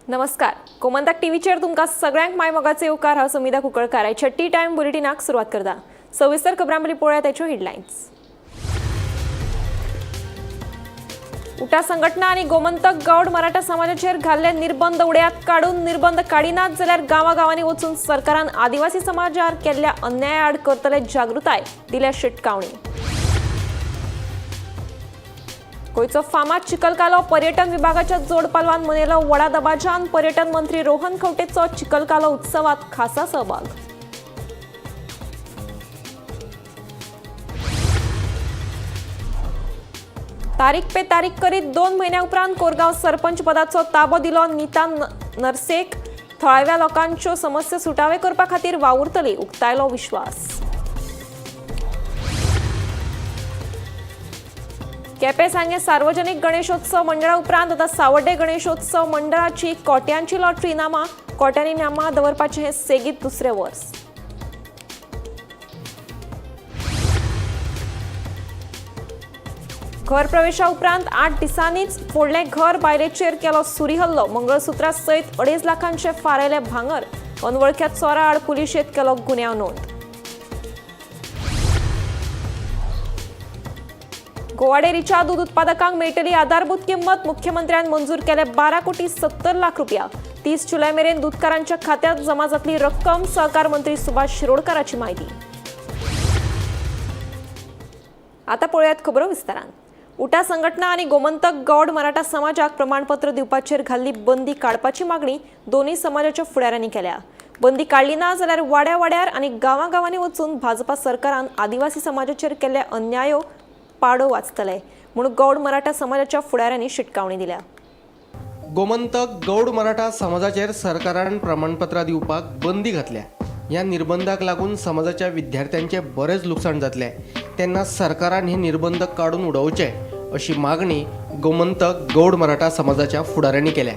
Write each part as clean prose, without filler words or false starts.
नमस्कार, गोमंतक टीव्हीचेर तुमकां सगळ्यांक मायमोगाचो येवकार. हांव समिधा कुंकळकार. आयच्या टी टायम बुलेटिनाक सुरवात करता. सविस्तर खबरां पयलीं पळोवया ताच्यो हेडलायन्स. उटा संघटना आनी गोमंतक गौड मराठा समाजाचेर घाल्ले निर्बंध उडयात काडून निर्बंध काडिनात जाल्यार गांवागांवांनी वचून सरकारान आदिवासी समाजार केल्ल्या अन्याया आड करतले जागृताय, दिल्या शिटकावणी. गोंयचो फामाद चिखलकालो पर्यटन विभागाच्या जोडपालवान मनयलो व्हडा दबाज्यान. पर्यटन मंत्री रोहन खंवटेचो चिखलकालो उत्सवात खासा सहभाग. तारीख पे तारीख करीत 2 म्हयन्या उपरांत कोरगांव सरपंच पदाचो ताबो दिलो नीता नरसेक. थळाव्या लोकांच्यो समस्या सुटावे करपा खातीर वावुरतली, उक्तायलो विश्वास. केपें सांगें सार्वजनिक गणेशोत्सव मंडळा उपरांत आतां सावड्डे गणेशोत्सव मंडळाची कोट्यांची लॉटरी इनामां. कोट्यांनी इनामां दवरपाचें हें सेगीत दुसरें वर्स. घर प्रवेशा उपरांत 8 दिसांनीच फोडलें घर, बायलेचेर केलो सुरी हल्लो. मंगळसुत्रा सयत 2.5 लाखांचे फारायले भांगर. अनवळख्या चोरा आड पुलिशेंत केलो गुन्यांव नोंद. गोवा डेअरीच्या दूद उत्पादकांक मेळटली आधारभूत किंमत. मुख्यमंत्र्यान मंजूर केले 12 कोटी 70 लाख रुपया. 30 जुलै मेरेन दूदकारांच्या खात्यात जमा जातली रक्कम. सहकार मंत्री सुभाष शिरोडकाराची माहिती. आता पळोवयात खबरो विस्तारान. उटा संघटना आनी गोमंतक गौड मराठा समाजाक प्रमाणपत्र दिवपाचेर घाल्ली बंदी काडपाची मागणी दोनूय समाजाच्या फुडाऱ्यांनी केल्या. बंदी काडली ना जाल्यार वाड्या वाड्यार आनी गांवागांवांनी वचून भाजपा सरकारान आदिवासी समाजाचेर केल्ल्या अन्यायो पाडो वाचतले म्हूण गौड मराठा समाजाच्या फुडाऱ्यांनी शिटकावणी दिल्या. गोमंतक गौड मराठा समाजाचेर सरकारान प्रमाणपत्रां दिवपाक बंदी घातल्या. ह्या निर्बंधाक लागून समाजाच्या विद्यार्थ्यांचे बरेच लुकसाण जातलें, तेन्ना सरकारान हे निर्बंध काडून उडोवचे अशी मागणी गोमंतक गौड मराठा समाजाच्या फुडाऱ्यांनी केल्या.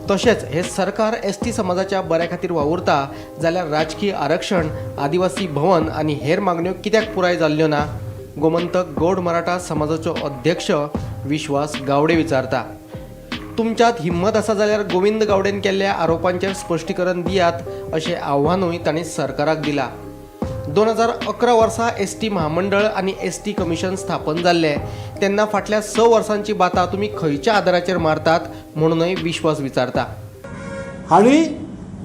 तशेंच हे सरकार एस टी समाजाच्या बऱ्या खातीर वावुरता जाल्यार राजकीय आरक्षण, आदिवासी भवन आनी हेर मागण्यो कित्याक पुराय जाल्ल्यो ना, गोमंतक गौड मराठा समाजाचो अध्यक्ष विश्वास गावडे विचारता. तुमच्यांत हिम्मत आसा जाल्यार गोविंद गावडेन केल्ल्या आरोपांचेर स्पश्टीकरण दियात अशें आव्हानूय तांणी सरकाराक दिला. 2011 वर्सा एस टी म्हामंडळ आनी एस टी कमिशन स्थापन जाल्लें तेन्ना फाटल्या 6 वर्सांची बाता तुमी खंयच्या आदाराचेर मारतात म्हणूनय विश्वास विचारता. आनी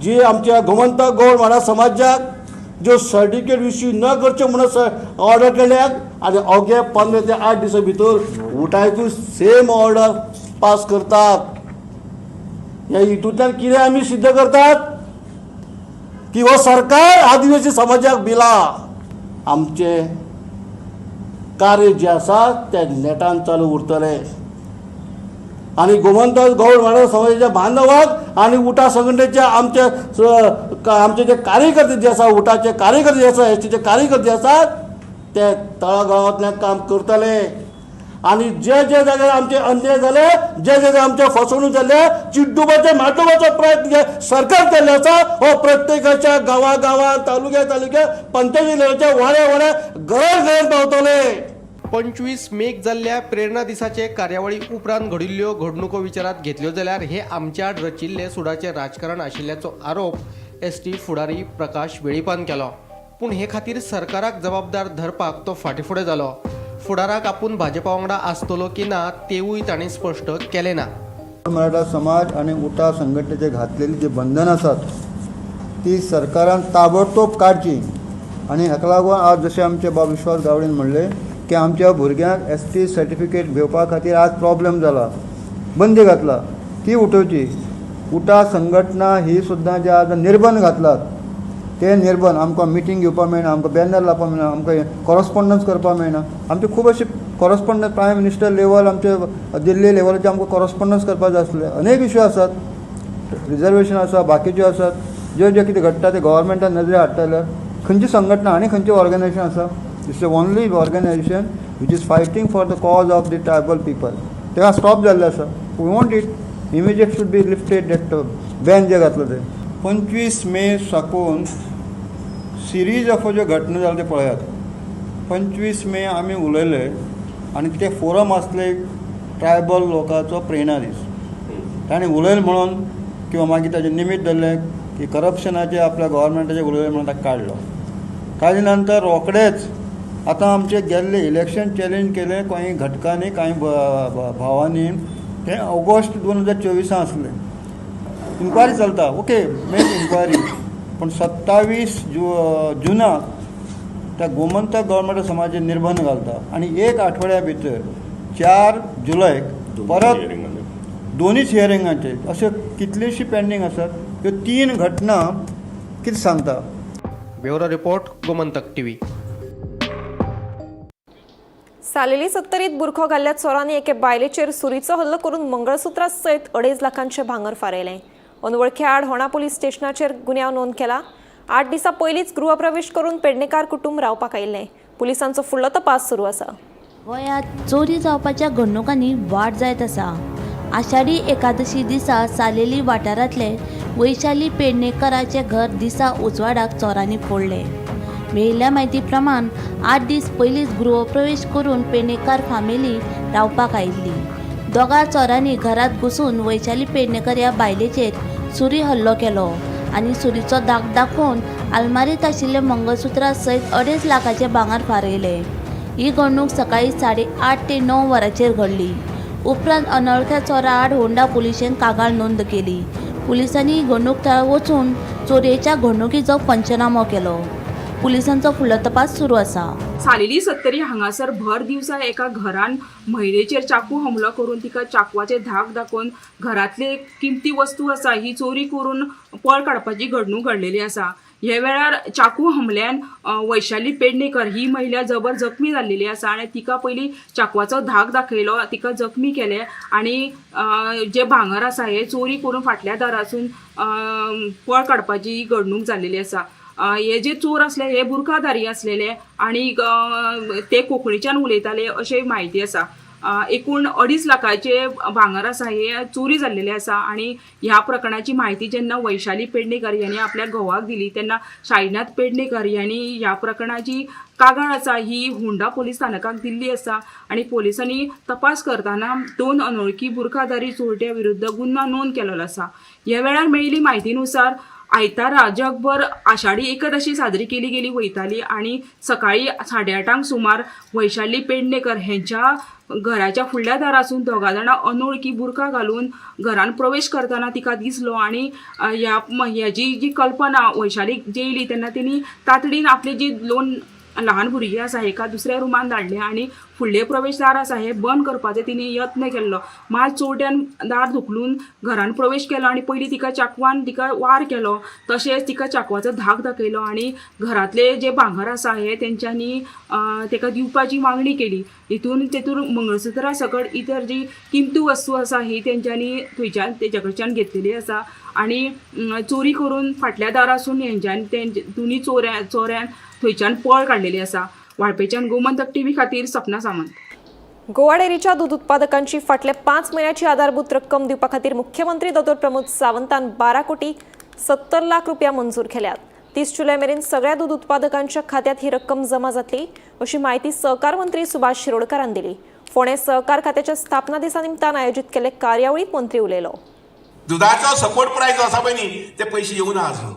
जी आमच्या गोमंतक गौड मराठा समाजाक ज्यो सर्टिफिकेट इश्यू न करच्यो म्हणून ऑर्डर केल्या आनी अवघे 15 ते 8 दिसां भितर उटायकूय सेम ऑर्डर पास करतात. ह्या हितूंतल्यान कितें आमी सिद्ध करतात की हो सरकार आदिवासी समाजाक बिला. आमचें कार्य जें आसा तें नेटान चालू उरतलें आनी गोमंतक गौड मराठा समाजाच्या बांधवाक आनी उटा संघटनेच्या आमचे आमचे जे कार्यकर्ते जे आसा, उटाचे कार्यकर्ते जे आसा, एस टीचे कार्यकर्ते जे आसात ते तळागाळांतल्यान काम करतले आनी जे जे जाग्यार आमचे अन्याय जाले, जे जे आमचे फसवणूक जाले, चिड्डुपाचे माड्डुपाचो प्रयत्न जे सरकार केल्लो आसा हो प्रत्येकाच्या गांवा गांवांत, तालुक्या तालुक्या, पंचायती लेवलच्या वाड्या वाड्या, घरां घरांत पावतले. 25 मेक जाल्ल्या प्रेरणा दिसाचे कार्यावळी उपरांत घडिल्ल्यो घडणुको विचारात घेतल्यो जाल्यार हे आमच्या आड रचिल्ले सुडाचें राजकारण आशिल्ल्याचो आरोप एस टी फुडारी प्रकाश वेळीपान केलो. पूण हे खातीर सरकाराक जबाबदार धरपाक तो फाटीं फुडें जालो. फुडाराक आपूण भाजपा वांगडा आसतलो की ना तेवूय तांणी स्पश्ट केलें ना. मराठा समाज आनी उटा संघटनेचे घातलेली जी बंधनां आसात ती सरकारान ताबडतोब काडची आनी हाका लागून आज जशें आमचे बाब विश्वास गावडेन म्हणलें की आमच्या भुरग्यांक एस टी सर्टिफिकेट घेवपा खातीर आज प्रॉब्लेम जाला, बंदी घातला, ती उठोवची. उटा संघटना ही सुद्दां जे आज निर्बंध घातलात ते निर्बंध आमकां मिटींग घेवपाक मेळना, आमकां बॅनर लावपाक मेळना, आमकां कॉरस्पोंडन्स करपाक मेळना. आमचे खूब अशे कॉरस्पोंडन्स प्रायम मिनिस्टर लेवल, आमचे दिल्ली लेवलाचे आमकां कॉरस्पोंडन्स करपाक जाय आसले. अनेक इश्यू आसात, रिजर्वेशन आसा, बाकीच्यो आसात, ज्यो ज्यो कितें घडटा ते गव्हर्मेंटान नदरे हाडटा जाल्यार खंयची संघटना आनी खंयचें ऑर्गनायजेशन आसा, it's a only organisation which is fighting for the cause of the tribal people. तेका स्टॉप जाल्लें आसा. We want it immediate should be lifted that ban जे घातलं ते. 25 मे साकून सिरीज ऑफ ज्यो घटना जाल्या ते पळयात. 25 मे आमी उलयले आनी ते फोरम आसले ट्रायबल लोकांचो प्रेरणा दीस, ताणें उलयलें म्हणून किंवा मागीर ताजें निमीत धरलें की करप्शनाचें आपल्या गव्हर्मेंटाचें उलयलें म्हणून ताका काडलो. ताजे नंतर रोखडेच आतां आमचे गेल्ले इलेक्शन चॅलेंज केलें कांय घटकांनी, कांय भावांनी, हें ऑगस्ट 2024 आसलें. इन्क्वायरी चलता, ओके, मेक इन्क्वायरी, पूण 27 जुनाक त्या गोमंतक गव्हर्मेंट समाजाचेर निर्बंध घालता आनी एक आठवड्या भितर 4 जुलयक परत दोनूच हियरिंगांचे अश्यो कितल्योश्यो पेंडींग आसात. ह्यो 3 घटना कितें सांगता. Bureau report, Gomantak TV. Saleli सत्तरीत बुरखो घाल्ल्या चोरांनी एके बायलेचेर सुरीचो हल्लो करून मंगळसुत्रा सयत 2.5 लाखांचें भांगर फारयलें. अनवळखे आड होणा पोलीस स्टेशनाचेर गुन्यांव नोंद केला. 8 दिसां पयलींच गृहप्रवेश करून पेडणेकार कुटुंब रावपाक आयिल्लें. पुलिसांचो फुडलो तपास सुरू आसा. गोंयांत चोरी जावपाच्या घडणुकांनी वाड जायत आसा. आषाढी एकादशी दिसा सालेली वाठारांतले वैशाली पेडणेकराचें घर दिसा उजवाडाक चोरांनी फोडलें. मेळिल्ल्या म्हायती प्रमाण 8 दीस पयलींच गृहप्रवेश करून पेडणेकार फामिली रावपाक आयिल्ली. दोगां चोरांनी घरांत घुसून वैशाली पेडणेकर ह्या बायलेचेर सुरी हल्लो केलो आनी सुरीचो दाग दाखोवन आलमारींत आशिल्ले मंगळसुत्रा सयत 2.5 लाखाचें भांगर फारयलें. ही घडणूक सकाळी 8:30 ते 9 वरांचेर घडली. उपरांत अनवळख्या चोरा आड होंडा पुलिशेन कागाळ नोंद केली. पुलिसांनी घडणूक थळार वचून चोरयेच्या घडणुकीचो पंचनामो केलो. पुलिसांचो फुडलो तपास सुरू आसा. सालेली सत्तरी हांगासर भर दिवसा एका घरान महिलेचेर चाकू हमलो करून तिका चाकवाचे धाक दाखोवन घरांतले किमती वस्तू आसा ही चोरी करून पळ काडपाची घडणूक घडलेली आसा. हे वेळार चाकू हमल्यान वैशाली पेडणेकर ही महिला जबर जखमी जाल्लेली आसा आनी तिका पयलीं चाकवाचो धाक दाखयलो, तिका जखमी केले आनी जे भांगर आसा हे चोरी करून फाटल्या दारासून पळ काडपाची घडणूक जाल्लेली आसा. हे जे चोर आसले हे बुरखाधारी आसलेले आनी ते कोंकणीच्यान उलयताले अशें म्हायती आसा. एकूण 2.5 लाखाचे भांगर आसा हे चोरी जाल्लेले आसा आनी ह्या प्रकरणाची म्हायती जेन्ना वैशाली पेडणेकर यांनी आपल्या घोवाक दिली तेन्ना साईनाथ पेडणेकर यांनी ह्या प्रकरणाची कागाळ आसा ही होंडा पोलीस स्थानकाक दिल्ली आसा आनी पोलिसांनी तपास करतना 2 अनोळखी बुरखाधारी चोरट्या विरुद्ध गुन्यांव नोंद केलेलो आसा. ह्या वेळार मेळिल्ली म्हायतीनुसार आयतारा जगभर आषाढी एकादशी साजरी केली गेली वयताली आनी सकाळी 8:30 सुमार वैशाली पेडणेकर हेंच्या घराच्या फुडल्या दारासून दोगां जाणां अनोळखी बुरखा घालून घरान प्रवेश करतना तिका दिसलो आनी ह्या हेजी जी कल्पना वैशालीक जेयली तेन्ना तेणी तातडीन आपली जी 2 ल्हान भुरगीं आसा एका दुसऱ्या रुमान धाडलें आनी फुडले प्रवेश दार आसा हे बंद करपाचो तिणें यत्न केल्लो. मात चोरट्यान दार धुकलून घरान प्रवेश केलो आनी पयलीं तिका चाकवान तिका वार केलो, तशेंच तिका चाकवाचो धाक दाखयलो आनी घरांतले जे भांगर आसा हे तेंच्यांनी ताका दिवपाची मागणी केली. हितून तेतून मंगळसुत्रा सकट इतर जी किमती वस्तू आसा ही तेंच्यांनी थंयच्यान तेच्या कडच्यान घेतलेली आसा आनी चोरी करून फाटल्या दारासून हेंच्यान तेंचे दोनी चोऱ्यान थंयच्यान पळ काडलेली आसा. वाळपेच्यान गोमंतक टीव्ही खातीर सपना सामंत. गोवा डेअरीच्या दूध उत्पादकांची फाटल्या 5 म्हयन्याची आधारभूत रक्कम दिवपा खातीर मुख्यमंत्री दोतोर प्रमोद सावंतान 12 कोटी 70 लाख रुपया मंजूर केल्यात. 30 जुलय मेरेन सगळ्या दूध उत्पादकांच्या खात्यात ही रक्कम जमा जातली अशी माहिती सहकार मंत्री सुभाष शिरोडकारान दिली. फोंडें सहकार खात्याच्या स्थापना दिसा निमतान आयोजीत केल्ले कार्यावळीत मंत्री उलयलो. दुधाचो सपोर्ट प्रायस जो आसा पळय न्ही ते पयशे येवना अजून,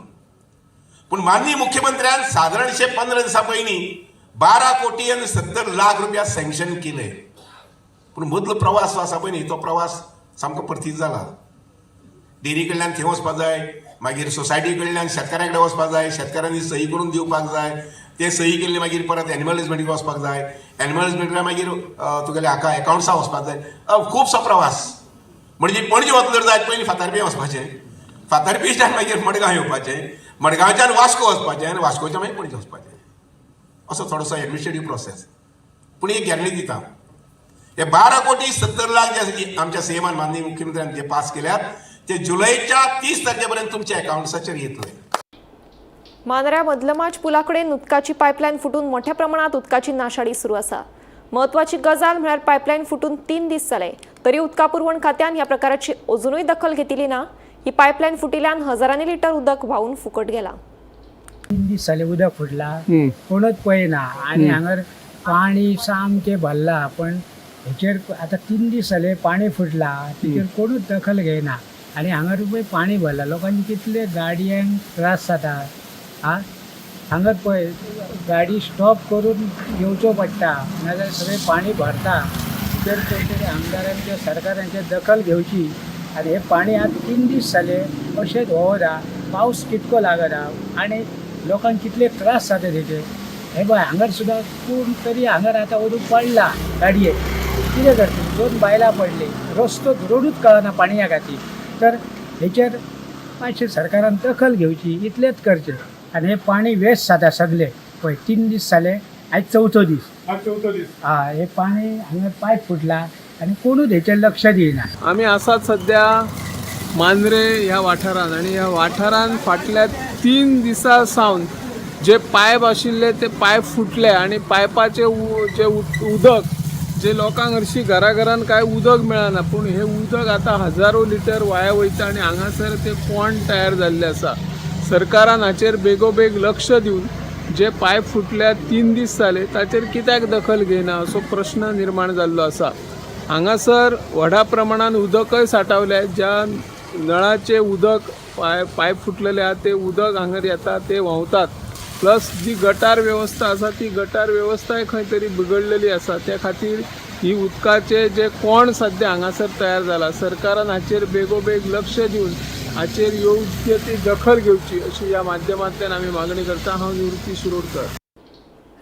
पूण माननीय मुख्यमंत्र्यान सादारणशे 15 दिसां पयलीं 12 कोटी आनी 70 लाख रुपया सँक्शन केले. पूण मदलो प्रवास जो आसा पळय न्ही तो प्रवास सामको परतीत जाला. डेअरी कडल्यान थंय वचपाक जाय, मागीर सोसायटी कडल्यान शेतकाऱ्यां कडेन वचपाक जाय, शेतकाऱ्यांनी सही करून दिवपाक जाय, ते सही केल्ली मागीर परत एनिमल हजबंड्रीक वचपाक जाय, एनिमल हजबंड्री मागीर तुगेले हाका एकावंट्सा वचपाक जाय. खुबसो प्रवास. म्हणजे पणजे वतलो जर जायत पयलीं फातर्पें वचपाचें, फातर्पेंच्यान मागीर मडगांव येवपाचें, मडगांवच्यान वास्को वचपाचें आनी वास्कोच्यान मागीर पणजे वचपाचें. असो थोडोसो एडमिनिस्ट्रेटीव प्रोसेस. पूण एक गॅरंटी दिता, हे 12 कोटी 70 लाख जे आमच्या सीएमान माननीय मुख्यमंत्र्यान जे पास केल्यात ते जुलयच्या 30 तारखे पर्यंत तुमच्या अकावंट्साचेर येतले. मांद्र्या मदलमाच पुलाकडेन उदकाची पायपलायन फुटून मोठ्या प्रमाणात उदकाची नाशाडी सुरू आसा. म्हत्वाची गजाल म्हळ्यार पायपलायन फुटून 3 दीस जाले तरी उदका पुरवण खात्यान ह्या प्रकाराची अजुनूय दखल घेतली ना. ही पायपलायन फुटिल्ल्यान हजारांनी लिटर उदक व्हांवून फुकट गेला. 3 दीस जाले उदक फुटला, कोणच पळयना आनी हांगर पाणी सामकें भरला, पण हेचेर आतां 3 दीस जाले पाणी फुटला, तेचेर कोणूच दखल घेयना. आनी हांगार पळय पाणी भरलां, लोकांचे कितले गाडयांक त्रास जाता. आ हांगार पळय गाडी स्टॉप करून येवचो पडटा, नाजाल्यार सगळें पाणी भरता. तर कोण तरी आमदारांच्या सरकारांचे दखल घेवची आनी हें पाणी आतां 3 दीस जाले अशेंच व्होंवत आहा. पावस कितको लागत आहा आनी लोकांक कितले त्रास जाता तेचे. हे पळय हांगार सुद्दां कोण तरी हांगार आतां वचून पडला गाडयेक, कितें करतली, 2 बायलां पडली, रस्तो रोडूच कळना पाणया खातीर. तर हेचेर मातशें सरकारान दखल घेवची, इतलेंच करचें. आनी हें पाणी वेस्ट जाता सगळें. पळय 3 दीस जाले, आयज चवथो दीस. आज चवथो दीस. हय, हें पाणी हांगा पायप फुटला आनी कोणूच हेचेर लक्ष दिना. आमी आसात सद्या मांद्रे ह्या वाठारान आनी ह्या वाठारान फाटल्या 3 दिसां सावन जे पायप आशिल्ले ते पायप फुटले आनी पायपाचे जे उदक जे लोकांक हरशीं घराघरान कांय उदक मेळना, पूण हें उदक आतां हजारो लिटर वाया वयता आनी हांगासर ते कोंड तयार जाल्ले आसा. सरकारान हाचेर बेगोबेग लक्ष दिवन जे पायप फुटल्या 3 दीस जाले ताचेर कित्याक दखल घेयना असो प्रश्न निर्माण जाल्लो आसा. हांगासर व्हडा प्रमाणान उदकय साठावले, ज्या नळाचे उदक पायप फुटलेले आहा ते उदक हांगार येता ते व्हांवतात. प्लस जी गटार वेवस्था आसा ती गटार वेवस्थाय खंय तरी बिगडलेली आसा. त्या खातीर ही उदकाचे जे कोंड सद्या हांगासर तयार जाला, सरकारान हाचेर बेगोबेग लक्ष दिवन हाचेर योग्य ती दखल घेवची अशी ह्या माध्यमांतल्यान आमी मागणी करता. हांव निवृत्ती शिरोडकर.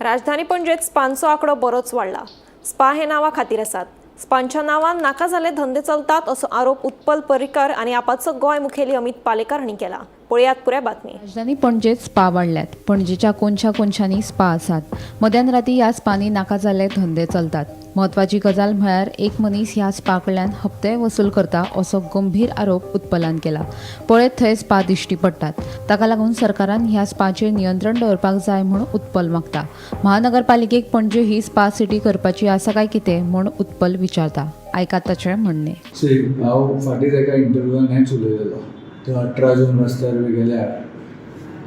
राजधानी पणजेत स्पांचो आंकडो बरोच वाडला. स्पा हे नांवा खातीर आसात. स्पांच्या नांवान नाका जाल्ले धंदे चलतात असो आरोप उत्पल पर्रीकर आनी आपाचो गोंय मुखेली अमित पालेकार हांणी केला. पळयात पुराय बातमी. राजधानी पणजेत स्पा वाडल्यात. पणजेच्या कोनशा कोनशांनी स्पा आसात. मध्यान राती ह्या स्पांनी नाका जाल्ले धंदे चलतात. म्हत्वाची गजाल म्हळ्यार एक मनीस ह्या स्पा कडल्यान हप्ते वसूल करता असो गंभीर आरोप उत्पलान केला. पळयत थंय स्पा दिश्टी पडटात. ताका लागून सरकारान ह्या स्पाचेर नियंत्रण दवरपाक जाय म्हूण उत्पल मागता. महानगरपालिकेक पणजे ही स्पा सिटी करपाची आसा काय कितें म्हूण उत्पल विचारता. आयकात ताचें म्हणणें. सी, हांव फाटींच एका इंटरव्यूआन हेंच उलयलेलो, ते 18 जून रस्त्यार बी गेल्यार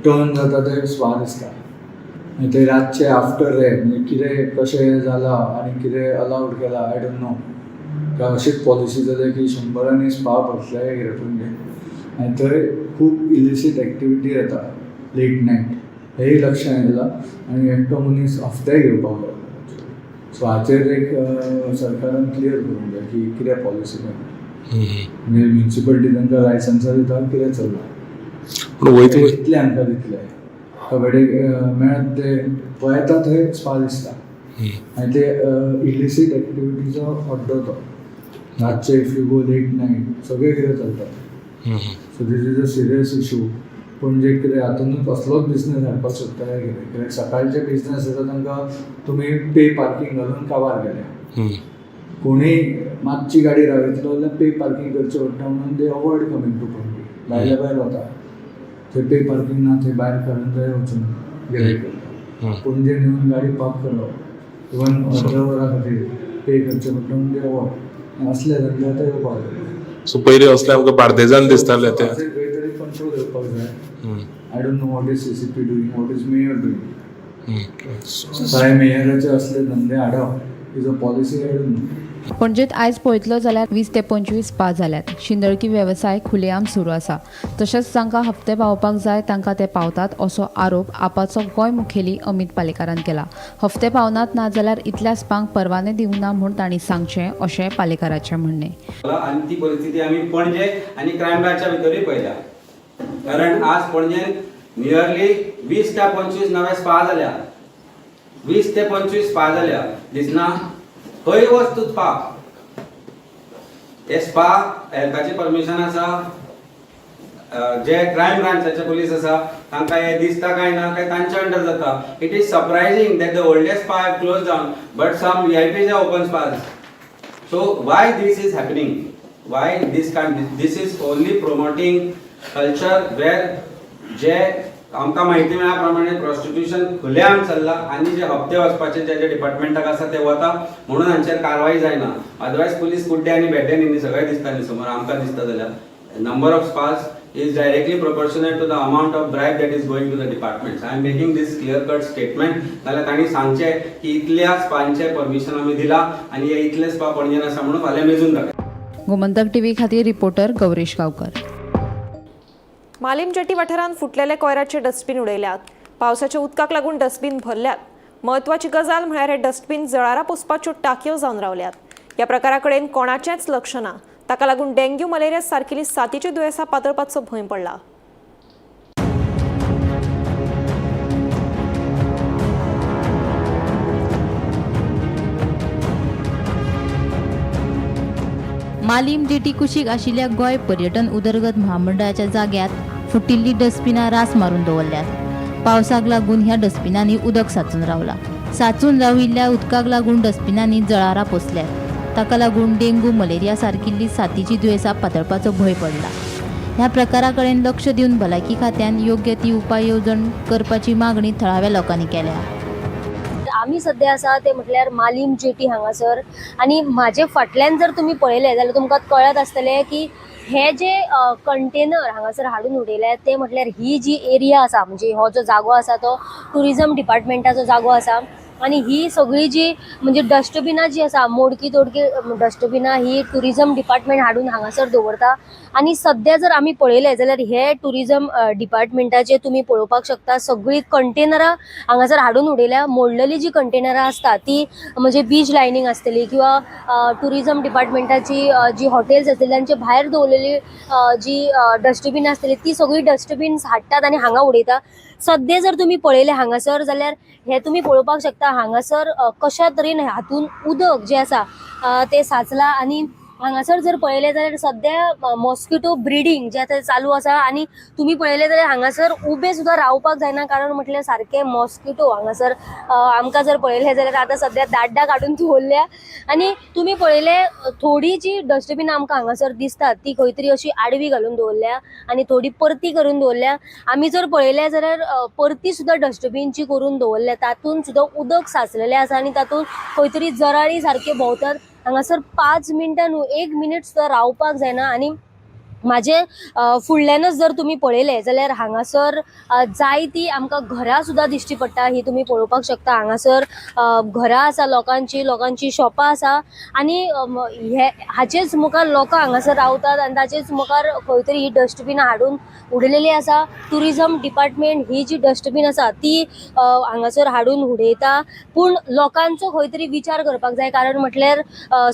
टर्न जाता ते स्पा दिसता आनी ते रातचे आफ्टर रे म्हणजे कितें कशें जालां आनी कितें अलावड केलां I don't know. काय अशीच पॉलिसी जाल्या की शंबरांनी स्पा भरतले काय कितें पणजे आनी थंय खूब इलिसीट एक्टिविटी जाता लेट नायट, हेंय लक्षांत येयलां. आनी एकटो मनीस हफ्तेय घेवपाक लागला. सो हाचेर एक सरकारान क्लियर करूंक जाय की कितें पॉलिसी म्हणजे म्युनिसिपलिटी तांकां लायसन्सां दिता, कितें चल्लां, कितले हांकां दितले, कबड्डी मेळत ते पळयता थंय स्पा दिसता आनी ते इलिसीट एक्टिविटीचो अड्डो तो रातचे if you go late night सगळें कितें चलता. So this is a serious issue. Panaji कितें हातूनच असलोच बिजनस हाडपाक सोदता काय कितें, कित्याक सकाळचे बिजनस आसा तांकां तुमी पे पार्कींग घालून काबार केल्या. कोणूय मातशी गाडी रावयतलो जाल्यार पे पार्कींग करचें पडटा म्हणून they avoid coming to Panaji. भायल्या भायर वता थंय पे पार्कींग ना, थंय भायर करंजाय वचून गिरायक करता. पणजे येवन गाडी पार्क करप इवन अर्द्या वरा खातीर पे करचें पडटा म्हणून they avoid. असले धंदे आतां येवपाक लागले. सो पयलीं असले आमकां बार्देजान दिसताले ते. हाचेर खंय तरी कंट्रोल येवपाक जाय. I don't know what is CCP doing, what is mayor doing. काय मेयराचे असले धंदे हाडप is a policy, I don't know. पणजेत आयज पळयतलो जाल्यार 20 ते 25 स्पा जाल्यात. शिंदळकी वेवसाय खुलेआम सुरू आसा. तशेंच जांकां हप्ते पावोवपाक जाय तांकां ते पावतात असो आरोप आपाचो गोंय मुखेली अमित पालेकारान केला. हप्ते पावनात ना जाल्यार इतल्या स्पांक परवाने दिवंक ना म्हूण तांणी सांगचें अशें पालेकाराचें म्हणणें. आनी ती परिस्थिती आमी पणजे आनी क्रायम ब्रांचा भितरूय पळयल्या, कारण आज पणजेन नियरली 20 ते 25 नवे स्पा जाल्या, 20 ते 25 स्पा जाल्या दिसना. खंय वच तूं स्पा, हे स्पा हेल्थाचें परमिशन आसा, जे क्रायम ब्रांचाचे पुलीस आसा तांकां हे दिसता काय ना, काय तांच्या अंडर जाता. It is surprising that the oldest spa have close down but some VIPs have open spas. So why this is happening? Why this can this is only promoting culture where जे आमकां म्हायती मेळ्ळ्या प्रमाणे prostitution खुलेआम चल्ला आनी जे हप्ते वचपाचे जे जे डिपार्टमेंटाक आसा ते वता म्हणून हांचेर कारवाय जायना. अदरवायज पुलीस कुड्डे आनी भेड्डे न्ही, सगळे दिसता न्ही समोर आमकां दिसता जाल्यार. Number of spas is directly proportionate to the amount of bribe that is going to the departments. I am making this clear cut statement. जाल्यार तांणी सांगचें की इतल्या स्पांचें परमिशन आमी दिलां आनी हे इतले स्पा पणजेन आसा म्हणून फाल्यां मेजून दाखय. गोमंतक टीव्ही खातीर रिपोर्टर गौरीश गांवकर. मालीम जेटी वाठारांत फुटलेले कोयराचे डस्टबीन उडयल्यात. पावसाच्या उदकाक लागून डस्टबीन भरल्यात. म्हत्वाची गजाल म्हळ्यार हे डस्टबीन जळारां पोसपाच्यो टाकयो जावन रावल्यात. ह्या प्रकारा कडेन कोणाचेंच लक्ष ना. ताका लागून डेंग्यू, मलेरिया सारकिली साथीची दुयेंसां पातळपाचो भंय पडला. मालीम जेटी कुशीक आशिल्ल्या गोंय पर्यटन उदरगत म्हामंडळाच्या जाग्यात फुटिल्ली डस्टबिनां रास मारून दवरल्यात. पावसाक लागून ह्या डस्टबिनांनी उदक साचून रावला. साचून राविल्ल्या उदकाक लागून डस्टबिनांनी जळारां पोसल्यात. ताका लागून डेंगू, मलेरिया सारकिल्ली साथीची दुयेंसां पातळपाचो भंय पडला. ह्या प्रकारा कडेन लक्ष दिवन भलायकी खात्यान योग्य ती उपाय येवजण करपाची मागणी थळाव्या लोकांनी केल्या. आमी सद्या आसा ते म्हटल्यार मालीम जेटी हांगासर आनी म्हाजे फाटल्यान जर तुमी पळयलें जाल्यार तुमकां कळत आसतलें की हे जे कंटेनर हांगासर हाडून उडयल्यात ते म्हटल्यार ही जी एरिया आसा, म्हणजे हो जो जागो आसा तो ट्युरिजम डिपार्टमेंटाचो जागो आसा आनी ही सगळी जी म्हणजे डस्टबिनां जी आसा, मोडकी तोडकी डस्टबिनां ही ट्युरिजम डिपार्टमेंट हाडून हांगासर दवरता. आनी सद्या जर आमी पळयलें जाल्यार हे ट्युरिजम डिपार्टमेंटाचे तुमी पळोवपाक शकता सगळीं कंटेनरां हांगासर हाडून उडयल्या. मोडलेली जी कंटेनरां आसता ती म्हणजे बीच लायनींग आसतली किंवा ट्युरिजम डिपार्टमेंटाची जी हॉटेल्स आसतली तांचे भायर दवरलेली जी डस्टबिनां आसतली ती सगळीं डस्टबिन्स हाडटात आनी हांगा उडयता. सद्या जर तुमी पळयलें हांगासर जाल्यार हे तुमी पळोवपाक शकता हांगासर कशा तरेन हातून उदक जें आसा तें साचलां. आनी हांगासर जर पळयलें जाल्यार सद्या मॉस्किटो ब्रिडींग जें आतां चालू आसा आनी तुमी पळयलें जाल्यार हांगासर उबे सुद्दां रावपाक जायना, कारण म्हटल्यार सारकें मॉस्किटो हांगासर आमकां जर पळयलें जाल्यार आतां सद्या दाड्डां काडून दवरल्या. आनी तुमी पळयलें थोडी जी डस्टबिनां आमकां हांगासर दिसतात ती खंय तरी अशी आडवी घालून दवरल्या आनी थोडी परती करून दवरल्या. आमी जर पळयलें जाल्यार परती सुद्दां डस्टबीनची करून दवरल्या, तातूंत सुद्दां उदक साचलेलें आसा आनी तातूंत खंय तरी जराळी सारके भोंवतात. हांगासर 5 मिनटां न्हू 1 मिनीट सुद्दां रावपाक जायना. आनी म्हाजे फुडल्यानच जर तुमी पळयलें जाल्यार हांगासर जायती आमकां घरां सुद्दां दिश्टी पडटा, ही तुमी पळोवपाक शकता. हांगासर घरां आसा लोकांची, लोकांची शॉपां आसा आनी हे हाचेच मुखार लोकां हांगासर रावतात आनी ताचेच मुखार खंय तरी ही डस्टबिनां हाडून उडयलेली आसा. ट्युरिजम डिपार्टमेंट ही जी डस्टबीन आसा ती हांगासर हाडून उडयता, पूण लोकांचो खंय तरी विचार करपाक जाय, कारण म्हटल्यार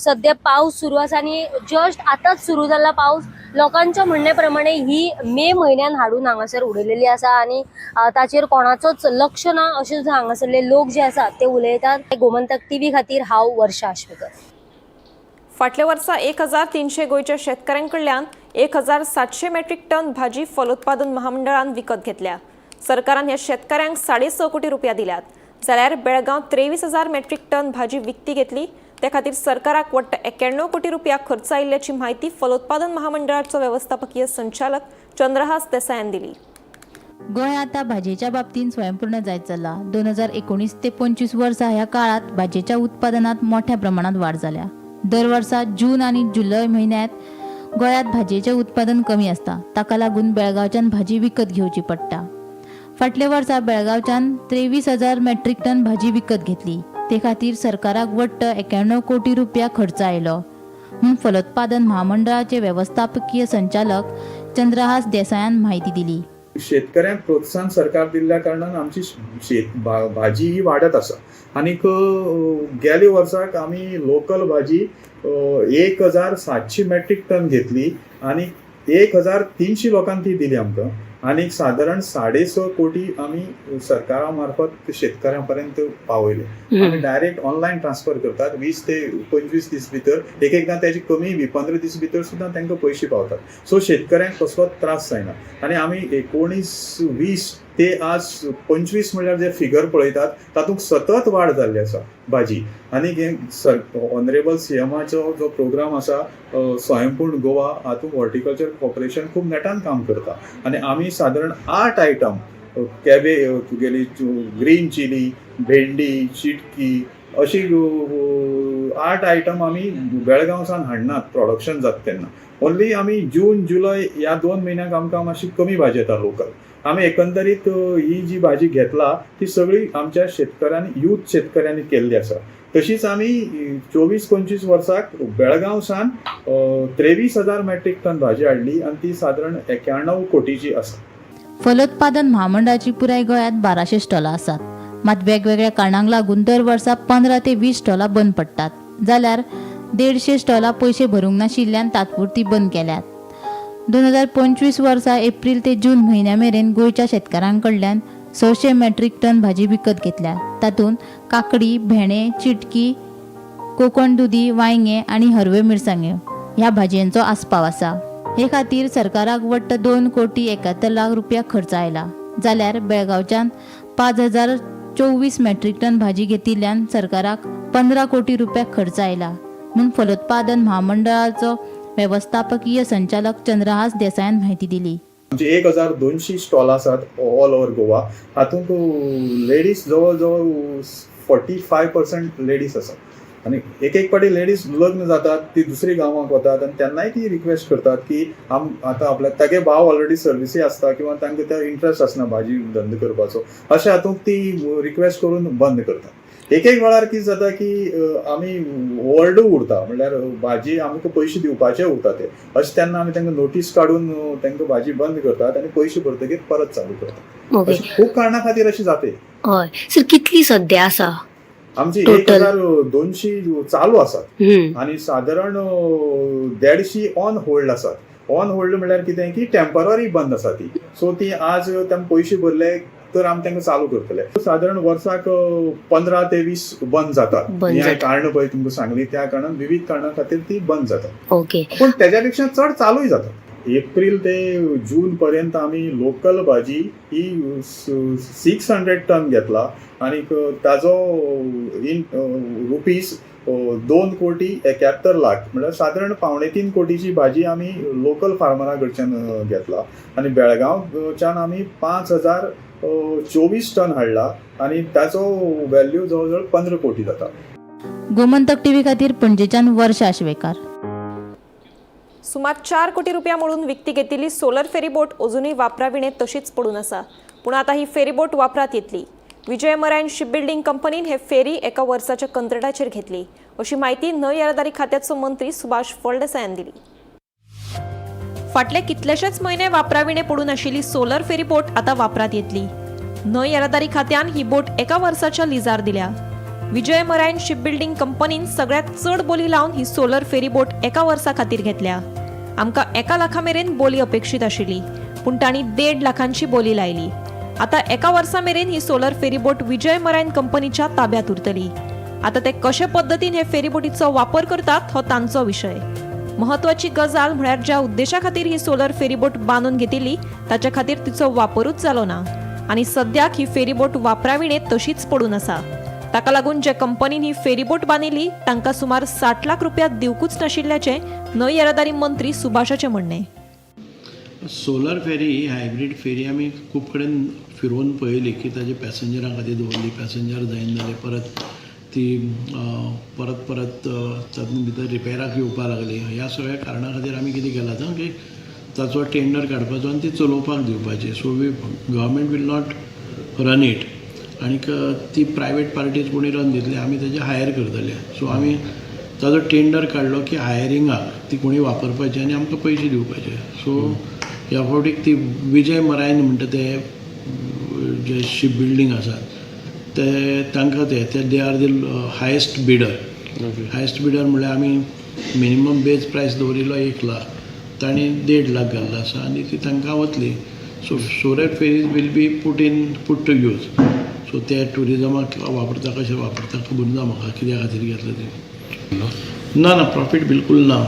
सद्या पावस सुरू आसा आनी जस्ट आतांच सुरू जाला पावस. लोकांच्या म्हणणे प्रमाणे ही मे म्हयन्यान हाडून हांगासर उडयलेली आसा आनी ताचेर कोणाचोच लक्ष ना अशें सुद्दां हांगासरले लोक जे आसात ते उलयतात. गोमंतक टीव्ही खातीर हांव वर्षा आश्वेकर. फाटल्या वर्सा 1300 गोंयच्या शेतकाऱ्यां कडल्यान 1700 मेट्रीक टन भाजी फलोत्पादन महामंडळान विकत घेतल्या. सरकारान ह्या शेतकाऱ्यांक 6.5 कोटी रुपया दिल्यात. जाल्यार बेळगांव 23,000 मेट्रीक टन भाजी विकती घेतली. ते खातीर सरकाराक वट्ट 91 कोटी रुपया खर्च आयिल्ल्याची म्हायती फलोत्पादन महामंडळाचो वेवस्थापकीय संचालक चंद्रहास देसायान दिली. गोंय आतां भाजयेच्या बाबतींत स्वयंपूर्ण जायत चल्ला. 2019 ते 25 वर्सा ह्या काळांत भाजयेच्या उत्पादनांत मोठ्या प्रमाणात वाड जाल्या. दर वर्सा जून आनी जुलय म्हयन्यांत गोंयांत भाजयेचें उत्पादन कमी आसता. ताका लागून बेळगांवच्यान भाजी विकत घेवची पडटा. फाटल्या वर्सा बेळगांवच्यान 23,000 मेट्रीक टन भाजी विकत घेतली. ते खातीर सरकाराक वट्ट 91 कोटी रुपया खर्च आयलो म्हूण फलोत्पादन म्हामंडळाचे वेवस्थापकीय संचालक चंद्रहास देसायान म्हायती दिली. शेतकऱ्यांक प्रोत्साहन सरकार दिल्ल्या कारणान आमची शेत भाजी ही वाडत आसा आनीक गेल्या वर्साक आमी लोकल भाजी 1700 मेट्रीक टन घेतली आनी 1300 लोकांक ती दिली आमकां आनी सादारण 6.5 कोटी आमी सरकारा मार्फत शेतकऱ्यां पर्यंत पावयले. आमी डायरेक्ट ऑनलायन ट्रान्सफर करतात 20 ते 25 दीस भितर, एक एकदां तेजे कमी बी 15 दीस भितर सुद्दां तांकां पयशे पावतात. सो शेतकऱ्यांक कसलोच त्रास जायना आनी आमी 19-20 ते आज 25 म्हणल्यार जे फिगर पळयतात तातूंत सतत वाड जाल्ली आसा भाजी. आनी हे ऑनरेबल सीएमाचो जो प्रोग्राम आसा स्वयंपूर्ण गोवा, हातूंत हॉर्टिकल्चर कॉर्पोरेशन खूब नेटान काम करता आनी आमी सादारण 8 आयटम कॅबे तुगेली ग्रीन चिली, भेंडी, चिटकी अशी 8 आयटम आमी बेळगांव सावन हाडनात प्रोडक्शन जाता तेन्ना. ओन्ली आमी जून जुलय ह्या 2 म्हयन्याक आमकां मातशी कमी भाजी येता लोकल. आमी एकंदरीत ही जी भाजी घेतला ती सगळी आमच्या शेतकऱ्यांनी, यूथ शेतकऱ्यांनी केल्ली आसा. तशीच आमी 24-25 वर्साक बेळगांव सावन 23,000 मेट्रीक टन भाजी हाडली आनी ती सादारण 91 कोटीची आसा. फलोत्पादन म्हामंडळाची पुराय गोंयांत 1200 स्टॉलां आसात. मात वेगवेगळ्या कारणांक लागून दर वर्सा 15 ते 20 स्टॉलां बंद पडटात, जाल्यार 150 स्टॉलां पयशे भरूंक नाशिल्ल्यान तात्पुरती बंद केल्यात. 2025 वर्सा एप्रील ते जून म्हयन्या मेरेन गोंयच्या शेतकारां कडल्यान 600 मेट्रीक टन भाजी विकत घेतल्या. तातूंत काकडी, भेंडे, चिटकी, कोकण दुदी, वांयगें आनी हरव्यो मिरसांग्यो ह्या भाजयांचो आस्पाव आसा. हे खातीर सरकाराक वट्ट 2 कोटी 71 लाख रुपया खर्च आयला, जाल्यार बेळगांवच्यान 5024 मेट्रीक टन भाजी घेतिल्ल्यान सरकाराक 15 कोटी रुपया खर्च आयला म्हूण फलोत्पादन म्हामंडळाचो वेवस्थापकीय संचालक चंद्रहास देसायान म्हायती दिली. आमची 1200 स्टॉल आसात ऑल ओवर गोवा. हातूंत लेडीज जवळ जवळ 45% लेडीज आसात आनी एक एक फावटी लेडीज लग्न जातात, ती दुसरी गांवांक वतात आनी तेन्नाय ती रिक्वेस्ट करतात की आम आतां आपल्या तागे भाव ऑलरेडी सर्विसी आसता किंवा तांकां ते इंट्रस्ट आसना भाजी धंदो करपाचो. अशें हातूंत ती रिक्वेस्ट करून बंद करतात. एक एक वेळार कितें जाता की आमी होल्ड उरता, म्हणल्यार भाजी आमकां पयशे दिवपाचे उरता ते अशें, तेन्ना आमी तांकां नोटीस काडून तांकां भाजी बंद करतात आनी पयशे भरतकीर परत चालू करतात. अशें खूब कारणां खातीर अशें जाता. हय सर, कितली सद्या आसा? आमची Total? 1200 चालू आसात आनी सादारण 150 ऑन होल्ड आसात. ऑन होल्ड म्हणल्यार कितें की टेम्पररी बंद आसा ती. सो ती आज तांकां पयशे भरले तर आमी तांकां चालू करतले. सादारण वर्साक 15 ते 20 बंद जातात. बंद ही जातात. कारण पळय तुमकां सांगली, त्या कारणान, विविध कारणां खातीर ती बंद जातात. पूण तेज्या पेक्षा चड चालूय जातात. एप्रील ते जून पर्यंत आमी लोकल भाजी ही 600 टन घेतला आनी ताजो इन रुपीज 2 कोटी 71 लाख, म्हणल्यार सादारण 2.75 कोटीची भाजी आमी लोकल फार्मरा कडच्यान घेतला आनी बेळगांवच्यान आमी 5024 टन हाडला आनी ताचो व्हॅल्यू जवळ जवळ 15 कोटी जाता. गोमंतक टीव्ही खातीर पणजेच्यान वर्षा आश्वेकार. सुमार 4 कोटी रुपया मोडून विकती घेतिल्ली सोलर फेरीबोट अजुनूय वापराविणे तशीच पडून आसा. पूण आतां ही फेरीबोट वापरात येतली. विजय मरायन शिपबिल्डिंग कंपनीन हे फेरी एका वर्साच्या कंत्राटाचेर घेतली, अशी म्हायती न्हंय येरादारी खात्याचो मंत्री सुभाष फळदेसायान दिली. फाटले कितलेशेच म्हयने वापराविणे पडून आशिल्ली सोलर फेरीबोट आतां वापरात येतली. न्हंय येरादारी खात्यान ही बोट एका वर्साच्या लिजार दिल्या. विजय मरायन शिपबिल्डिंग कंपनीन सगळ्यात चड बोली लावन ही सोलर फेरीबोट एका वर्सा खातीर घेतल्या. आमकां 1 लाखा मेरेन बोली अपेक्षीत आशिल्ली, पूण तांणी 1.5 लाखांची बोली लायली. आतां एका वर्सा मेरेन ही सोलर फेरीबोट विजय मरायन कंपनीच्या ताब्यात उरतली. आतां ते कशे पद्दतीन हे फेरीबोटीचो वापर करतात हो तांचो विशय. महत्वाची गजाल म्हळ्यार ज्या उद्देशा खातीर ही सोलर फेरीबोट बांदून घेतिल्ली, ताच्या खातीर तिचो वापरूच जालो ना आनी सद्याक ही फेरीबोट वापराविणे तशीच पडून आसा. ताका लागून जे कंपनीन ही फेरीबोट बांदिल्ली, तांकां सुमार 60 लाख रुपया दिवकूच नाशिल्ल्याचें न्हंय येरादारी मंत्री सुभाषाचें म्हणणें. सोलर फेरी ही हायब्रीड फेरी आमी खूब कडेन फिरोवन पळयली की ताजे पॅसेंजरां खातीर दवरली, पॅसेंजर जायना जाले, परत ती परत परत तातूंत भितर रिपेराक येवपाक लागली. ह्या सगळ्या कारणा खातीर आमी कितें केलां आतां की ताचो टेंडर काडपाचो आनी ती चलोवपाक दिवपाची. So we government will not run it आनीक ती प्रायवेट पार्टीज कोणी रन दितली, आमी ताजें हायर करतले. सो आमी ताजो टेंडर काडलो की हायरिंगाक ती कोणी वापरपाची आनी आमकां पयशे दिवपाचे. सो ह्या फावटीक ती विजय मरायन म्हणटा ते जे शीप बिल्डींग आसा ते तांकां ते ते they are the highest bidder. Highest bidder म्हणल्यार आमी मिनिमम बेज प्रायस दवरिल्लो 1 लाख, तांणी 1.5 लाख घाल्लो आसा आनी ती तांकां वतली. So solar ferries will be put to use. So ते ट्युरिजमाक वापरता, कशें वापरता खबर ना म्हाका, कित्या खातीर घेतलं ते. ना ना, प्रॉफीट बिलकुल ना.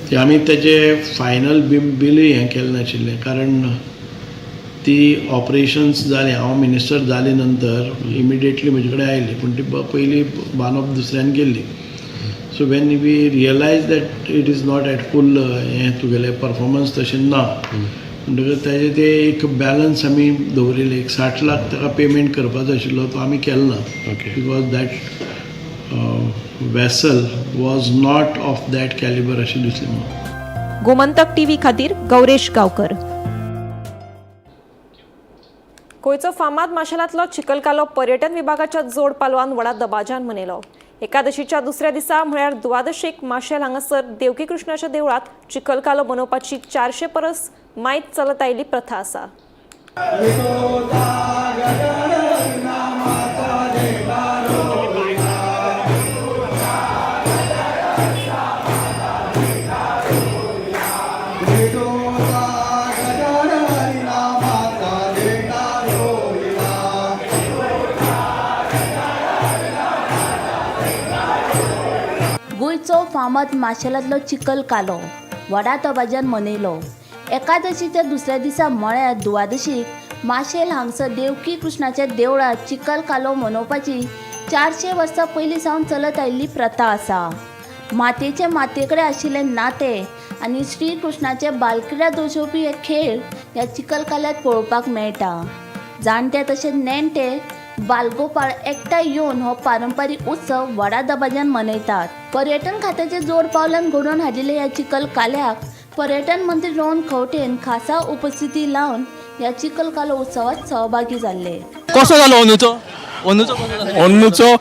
ते आमी तेजे फायनल बिलूय हें केलें नाशिल्लें, कारण ती ऑपरेशन्स जालीं, हांव मिनिस्टर जाले नंतर इमिडिएटली म्हजे कडेन आयली, पूण ती पयलीं बांदप दुसऱ्यान केल्ली. So when we realize that it is not at full हें तुगेलें परफॉर्मन्स तशें ना म्हणटकच ताजें ते एक बॅलन्स आमी दवरिल्ले, एक 60 लाख ताका पेमेंट करपाचो आशिल्लो, तो आमी केलो ना, because that vessel was not of that caliber अशें दिसलें म्हाका. गोमंतक टीव्ही खातीर गौरेश गावकर. गोंयचो फामाद माशेलांतलो चिखलकालो पर्यटन विभागाच्या जोड पालवान व्हडा दबाज्यान मनयलो. एकादशीच्या दुसऱ्या दिसा म्हळ्यार दुवादशीक माशेल हांगासर देवकी कृष्णाच्या देवळात चिखलकालो मनोवपाची 400 परस मायत चलत आयिल्ली प्रथा आसा. गोंयचो फामाद माशेलांतलो चिखल कालो व्हडा दबाज्यान मनयलो. एकादशीच्या दुसऱ्या दिसा म्हळ्यार दुवादशीक माशेल हांगसर देवकी कृष्णाच्या देवळांत चिखल कालो मनोवपाची 400 वर्सां पयलीं सावन चलत आयिल्ली प्रथा आसा. मातयेचे मातये कडेन आशिल्लें नातें आनी श्रीकृष्णाचे बालक्रिडा दर्शोवपी हे खेळ ह्या चिखल काल्यांत पळोवपाक मेळटा. जाणटे तशेंच नेणटे बालगोपाळ एकठांय येवन हो पारंपारीक उत्सव व्हडा दबाज्यान मनयतात. पर्यटन खात्याचे जोड पावलान घडोवन हाडिल्ल्या ह्या चिखल काल्याक पर्यटन मंत्री रोहन खंवटेन खासा उपस्थिती लावन ह्या चिखल कालो उत्सवात सहभागी जाल्ले. कसो जालो अंदूचो? अंदूचो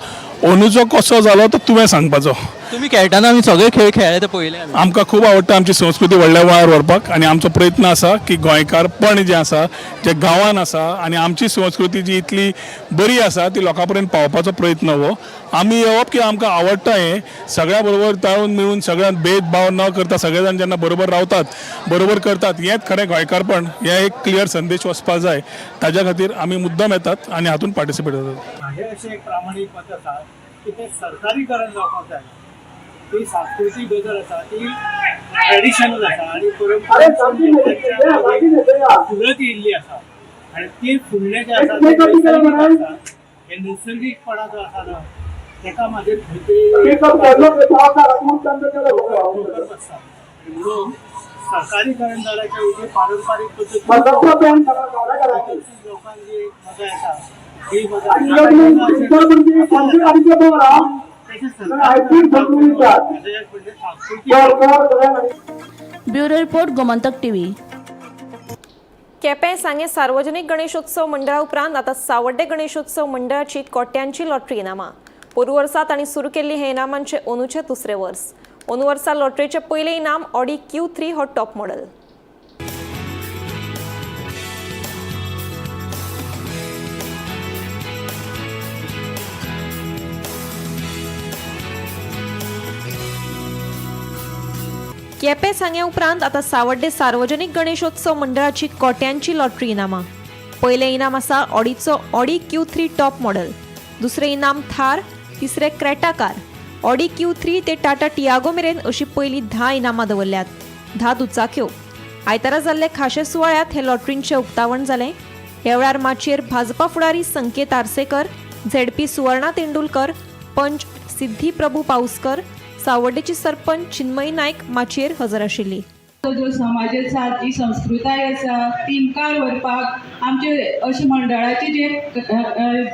अंदूचो कसो जालो तो तुवें सांगपाचो. तुमी खेळटाना आमी सगळे खेळ खेळ्ळे ते पळयले. आमकां खूब आवडटा आमची संस्कृती व्हडल्या वळार व्हरपाक आनी आमचो प्रयत्न आसा की गोंयकारपण जें आसा जें गांवान आसा आनी आमची संस्कृती जी इतली बरी आसा ती लोकां पर्यंत पावपाचो प्रयत्न हो. आमी येवप की आमकां आवडटा हें सगळ्या बरोबर ताळून मिळून सगळ्यांत भेदभाव न करता सगळे जाण जेन्ना बरोबर रावतात बरोबर करतात हेंच खरें गोंयकारपण. हें एक क्लियर संदेश वचपाक जाय, ताज्या खातीर आमी मुद्दम येतात आनी हातूंत पार्टिसिपेट जातात. हे अशें एक प्रामाणीक मत आसा की तें सरकारीकरण जावपाक जाय. ती सांस्कृतीक गजाल आसा, ती ट्रेडिशनल आसा आनी परंपरा फुलत येयल्ली आसा आनी ती फुडलें जें आसा तें नैसर्गीक आसा. हें नैसर्गीकपणा जो आसा ना ताका म्हाजें खंय तरी बसता. म्हणून सरकारीकरण जाल्याच्या वयली पारंपारीक पद्दती लोकांक जी मजा येता ती मजा Bureau report, Gomantak TV. Quepem Sanguem सार्वजनिक गणेशोत्सव मंडळा उपरांत आतां सावड्डे गणेशोत्सव मंडळाची कोट्यांची लॉटरी इनामां. पोरू वर्सा तांणी सुरू केल्ली हे इनामांचे अंदूचें दुसरें वर्स. अंदू वर्सा लॉटरीचें पयलें इनाम ऑडी Q3 हो टॉप मॉडल. केपें सांगें उपरांत आतां सावड्डे सार्वजनिक गणेशोत्सव मंडळाची कोट्यांची लॉटरी इनामां. पयलें इनाम आसा ऑडीचो ऑडी Q3 top model, दुसरें इनाम थार, तिसरें क्रेटा कार. ऑडी Q3 ते टाटा टियागो मेरेन अशी पयलीं 10 इनामां दवरल्यात, 10 दुचाक्यो. आयतारा जाल्ले खाशे सुवाळ्यांत हे लॉटरींचें उक्तावण जालें. ह्या वेळार माचयेर भाजपा फुडारी संकेत आरसेकर, झेडपी सुवर्णा तेंडुलकर, पंच सिद्धी प्रभू पाऊसकर, सावड्डेची सरपंच चिन्मयी नायक माचयेर हजर आशिल्ली. जो समाज आसा, जी संस्कृताय आसा ती मुखार व्हरपाक आमचे अशे मंडळाचे जे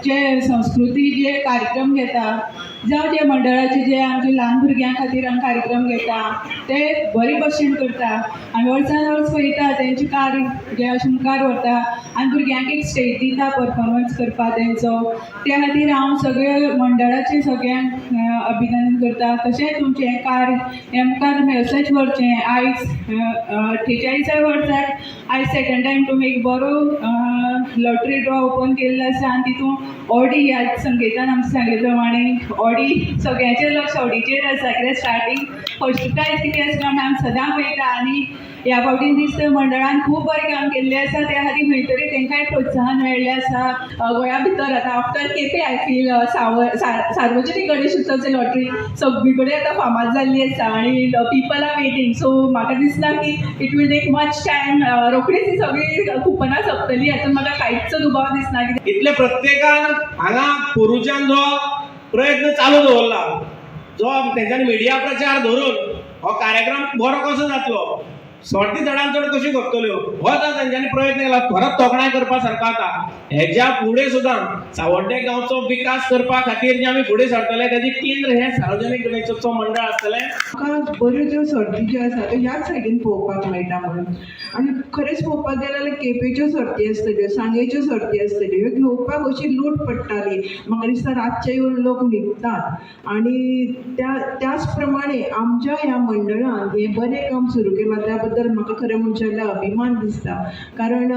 जे संस्कृती जे कार्यक्रम घेता जावं जे मंडळाचे जे आमचे ल्हान भुरग्यां खातीर आमी कार्यक्रम घेता ते बरे भशेन करता. आमी वर्सान वर्स पळयता तेंचे कार्य जे अशें मुखार व्हरता आनी भुरग्यांक एक स्टेज दिता परफॉर्मन्स करपाक तेंचो. त्या खातीर हांव सगळे मंडळाचे सगळ्यांक अभिनंदन करता. तशेंच तुमचें हें कार्य हें मुखार तुमी अशेंच व्हरचें. आयज 48 वर्साक आयज सेकंड टायम तुमी एक बरो लॉटरी ड्रॉ ओपन केल्लो आसा आनी तितून ऑडी आज संकेतान आमकां सांगले प्रमाणे ऑडी सगळ्यांचें लक्ष ऑडीचेर आसा. कित्याक स्टार्टींग फर्स्ट प्रायज कितें आसता म्हणून आमी सदां पळयता आनी ह्या फावटी दिसता मंडळान खूब बरें काम केल्लें आसा. त्या खातीर खंय तरी तांकांय प्रोत्साहन मेळ्ळें आसा. गोंया भितर आतां आफ्टर केपें I feel सार्वजनीक गणेश उत्सवाची लॉटरी सगळी कडेन आतां फामाद जाल्ली आसा आनी पीपल are waiting. सो म्हाका दिसना की it will take much time. रोखडीच ही सगळी कुपनां सोंपतली हातूंत म्हाका कांयच दुबाव दिसना. इतले प्रत्येकान हांगा पोरूच्यान जो प्रयत्न चालू दवरला, जो तेंच्यांनी मिडिया प्रचार धरून हो कार्यक्रम बरो कसो जातलो, सर्ती चडान चड कश्यो खपतल्यो हो तांच्यांनी प्रयत्न केला. खरोच तोखणाय करपा सारको आसा. हेज्या फुडें सुद्दां सावड्डे गांवचो विकास करपा खातीर जे आमी फुडें सरतले ताजें केंद्र हें सार्वजनीक गणेशोत्सव मंडळ आसतलें. म्हाका बऱ्यो ज्यो सर्ती ज्यो आसा त्यो ह्याच सायडीन पळोवपाक मेळटा म्हणून. आनी खरेंच पळोवपाक गेलें जाल्यार केपेंच्यो सर्ती आसतल्यो, सांगेच्यो सर्ती आसतल्यो, ह्यो घेवपाक अशी लूट पडटाली. म्हाका दिसता रातचे येवन लोक न्हिदतात आनी त्याच प्रमाणे आमच्या ह्या मंडळान हें बरें काम सुरू केलां त्या बद्दल म्हाका खरें म्हणचें जाल्यार अभिमान दिसता. कारण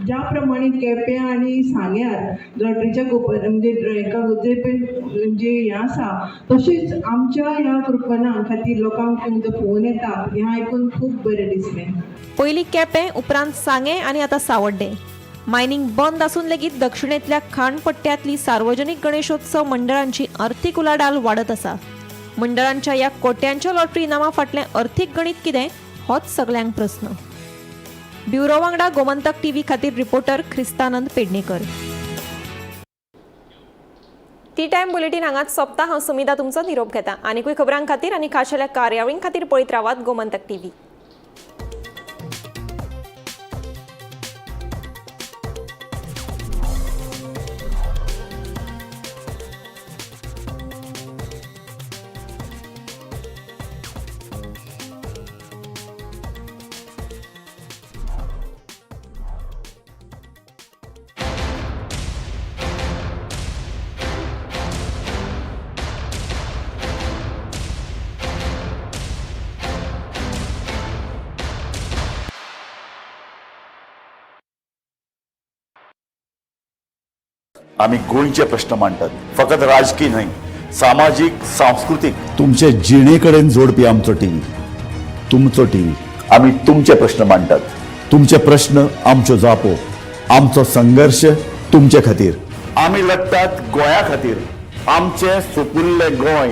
ज्या प्रमाणे केपें आनी सांग्यार लॉटरीच्या गोपर म्हणजे हेका जे पळय म्हणजे हें आसा तशेंच आमच्या ह्या कृपना खातीर लोकांक तांचो फोन येता हें आयकून खूब बरें दिसलें. पयलीं केपें, उपरांत सांगें आनी आतां सावड्डें. मायनिंग बंद आसून लेगीत दक्षिणेंतल्या खाणपट्ट्यांतली सार्वजनीक गणेशोत्सव मंडळांची अर्थीक उलाढाल वाडत आसा. मंडळांच्या ह्या कोट्यांच्या लॉटरी इनामां फाटलें अर्थीक गणीत कितें होच सगल्यांक प्रस्न. ब्युरो वांगडा गोमंतक टीव्ही खातीर reporter Kristanand Pednekar. Tea time bulletin हांगाच सोंपता. हांव सुमिता तुमचो निरोप घेता. आनीकूय खबरां खातीर आनी खाशेल्या कार्यावळीं खातीर पळयत रावात गोमंतक टीव्ही. आमी गोंयचे प्रश्न मांडटात, फकत राजकी न्हय, सामाजीक, सांस्कृतीक, तुमचे जिणे कडेन जोडपी आमचो टीव्ही, तुमचो टीव्ही. आमी तुमचे प्रश्न मांडटात, तुमचे प्रश्न आमच्यो जापो, आमचो संघर्श तुमचे खातीर. आमी लडटात गोंया खातीर, आमचें सुपुल्लें गोंय.